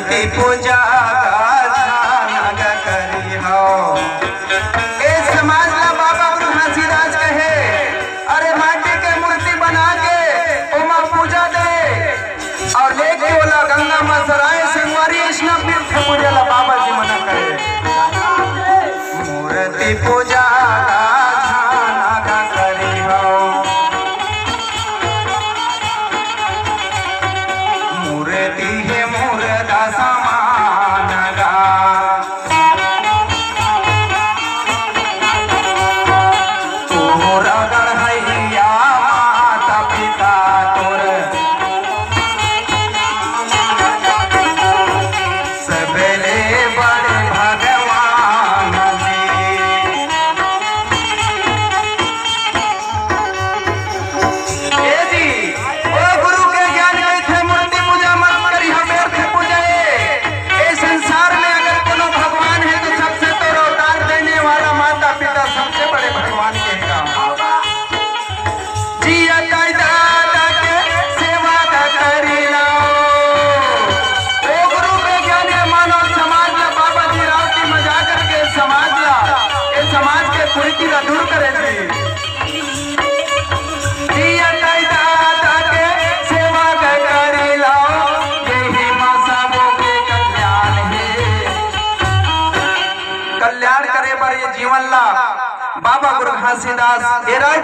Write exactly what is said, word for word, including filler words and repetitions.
मूर्ति पूजा का ध्यान करी हो। ए समाज ला बाबा गुरु घासीदास कहे, अरे माटी के मूर्ति बना के ओमा पूजा दे अउ लेके ओला गंगा मा सराय संगवारी, अइसना तीर्थ पूजा ला बाबा जी मना करे। मूर्ति पूजा का ध्यान करी हो। मूर्ति हे मुर्दा समान गा। तोर गढ़इया माता पिता तोर सबले बड़े भगवान जी। ए जी, ओ गुरु के ज्ञान कहिथे, मूर्ति पूजा मत करिहा, व्यर्थ पूजा ए। ए संसार में अगर कोनो भगवान हे तो सबसे तोर अवतार देने वाला माता पिता सबसे बड़े भगवान के काम। जिया दाई दादा के सेवा दा करी ला। ओ गुरु के ज्ञान ए मानव समाज ला बाबा जी रावटी में जा करके समाज ला, ए समाज के कुरीति ला दूर करे जी। जिया दाई दादा के सेवा दा करी ला, यही मा सबो के कल्याण हे। कल्याण करे बर ए जीवन ला बाबा गुरु घासीदास ए राय